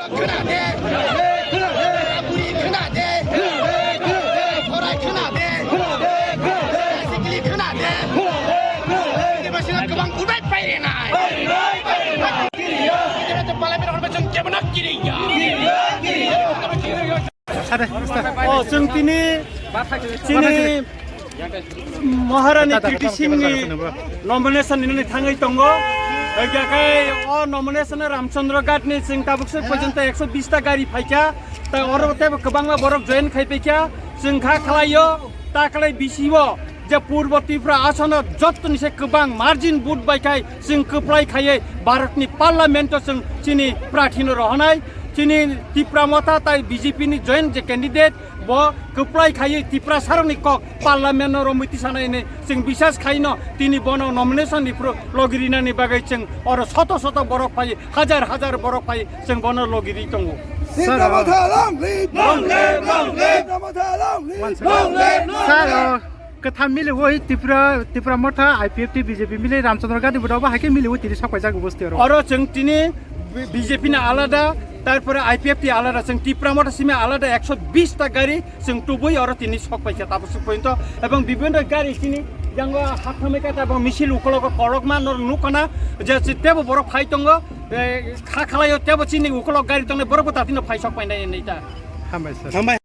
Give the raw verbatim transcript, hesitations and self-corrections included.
Khna de, buri khna de, khorai khna de, sikli khna de. Bini basina kwbang budai pairenai. Bini basina parliament hwnba chwng kebono kiriya. O chwng tini chini Maharani Kriti Singh ni nomination nini thangwi tongo. Hwnkhe o nomination Ramchandra Ghat ni chwng tabuk se porjonto ekso bish ta gari phaikha. Ta oro tebo kwbangma borok join khai paikha. Chwng kha khlaio, ta khlai bisio je Purbo Tripura asono jottoni se kwbang margin vote bai khai chwng kwplai khaiwi Bharat ni parliament o chwng chini prarthi no rohonai. Chini Tipra Motha tai B J P ni joint je candidate, bo kwplai khaiwi Tiprasarokni kok parliament-o romwi tisanai hwnwi chwng bisas khaino, tini bono nomination ni phuru logi rinani bagwi chwng oro soto soto borok phai, hajar hajar borok phai, chwng bono logi ri tongo. Sir, Tipra Motha long live! Long live, long live! Tipra Motha long live! One second. Long live, long live! Sir, uh, kwtham mili o Tipra, Tipra Motha, I P F T, B J P mili Ramchandra Ghat ni bwdao bo hai khe mili o tini sok paijak bosti oro. Oro chwng tini B J P ni alada, tarpore I P F T alada, chwng Tipra Motha simi alada ekso bish ta gari chwng tubui oro tini sok paikha tabuk suk pointo, ebong bibhinno gari chini yango hathamai kata ebong misil ukologo kolokma nor nukana je tebo borok phai tongo, eh, kha khlaio tebo chini ukolok gari tongnai borok bo tatino phai sok painai nita. Hambai sir. Hambai.